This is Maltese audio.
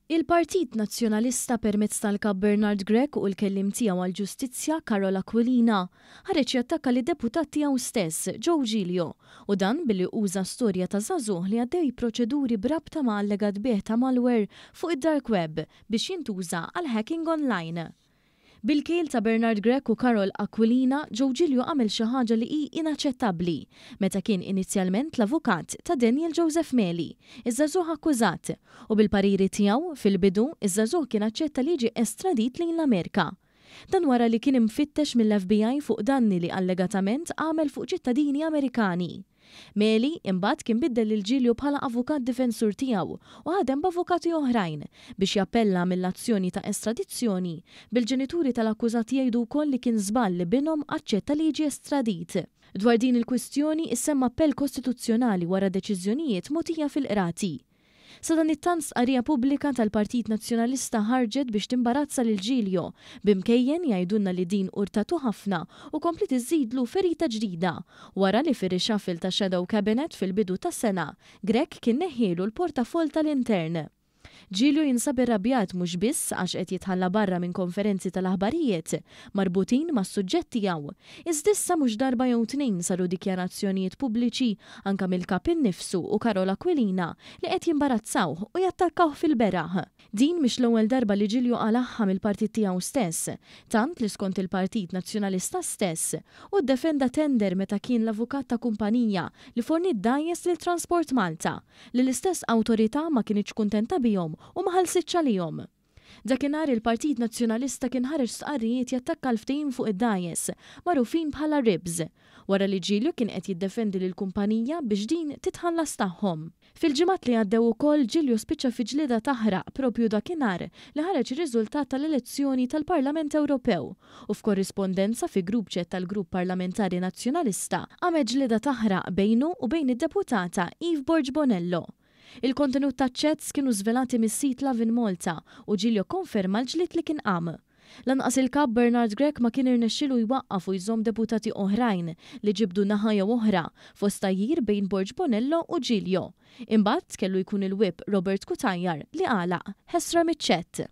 Il-Partit Nazzjonalista permezz tal-Kap Bernard Grech u l-kelliem tiegħu għall-Ġustizzja Karol Aquilina ħareġ jattakka lid-deputat tiegħu stess, Joe Giglio, u dan billi uża storja ta' żagħżugħ li għaddej proċeduri b'rabta ma' allegat bejgħ ta' malware fuq id-dark web biex jintuża għal hacking online. Bil-kejl ta' Bernard Grech u Karol Aquilina, Joe Giglio għamel xi ħaġa li hi inaċċettabbli meta kien inizjalment l-avukat ta' Daniel Joseph Meli, iż-żagħżugħ akkużat, u bil-pariri tiegħu, fil-bidu, iż-żagħżugħ kien aċċetta li jiġi estradit lejn l-Amerika. Dan wara li kien imfittex mill-FBI fuq danni li allegatament għamel fuq ċittadini Amerikani. Meli, imbagħad kien biddel lil Giglio bħala avukat difensur tiegħu u ħadem b'avukati oħrajn biex jappella mill-azzjoni ta' estradizzjoni, bil-ġenituri tal-akkużat jgħidu wkoll li kien żball li binhom aċċetta li jiġi estradit. Dwar din il-kwistjoni issemma appell kostituzzjonali wara deċiżjonijiet mogħtija fil-qrati. Sadanittant stqarrija pubblika tal-Partit Nazzjonalista ħarġet biex timbarazza lil Giglio, b'imkejjen jgħidulna li din urtatu ħafna u kompliet iżżidlu ferita ġdida, wara li fir-reshuffle tax-Shadow Cabinet fil-bidu tas-sena, Grech kien neħħielu l-portafoll tal-Intern. Giglio jinsab irrabjat mhux biss għax qed jitħalla barra minn konferenzi tal-aħbarijiet marbutin mas-suġġett tiegħu, iżda issa mhux darba jew tnejn saru dikjarazzjonijiet pubbliċi anke mill-Kap innifsu u Karol Aquilina li qed jimbarazzawh u jattakkawh fil-beraħ. Din mhix l-ewwel darba li Giglio qalagħha mill-partit tiegħu stess, tant li skont il-Partit Nazzjonalista stess, hu ddefenda tender meta kien l-avukat ta' kumpanija li forniet dgħajjes lil Transport Malta, li l-istess awtorità ma kinitx kuntenta bihom u ma ħallsitx għalihom. Dakinhar il-Partit Nazzjonalista kien ħareġ stqarrijiet jattakka l-ftehim fuq id-dgħajjes, magħrufin bħala RIBS, wara li Giglio kien qed jiddefendi lill-kumpanija biex din titħallas tagħhom. Fil-ġimgħat li għaddew ukoll Giglio spiċċa fi ġlieda taħraq proprju dakinhar li ħareġ ir-riżultat tal-elezzjoni tal-Parlament Ewropew u f'korrispondenza fi group chat tal-Grupp Parlamentari Nazzjonalista qamet ġlieda taħraq bejnu u bejn id-Deputata Eve Borg Bonello. Il-kontenut taċ-chats kienu żvelati mis-sit Lovin Malta u Giglio kkonferma l-ġlied li kien qam. Lanqas il-Kap Bernard Grech ma kien irnexxielu jwaqqaf u jżomm deputati oħrajn li ġibdu naħa jew oħra fost tgħajjir bejn Borg Bonello u Giglio. Imbagħad kellu jkun il-Whip Robert Cutajar li għalaq ħesrem iċ-chat.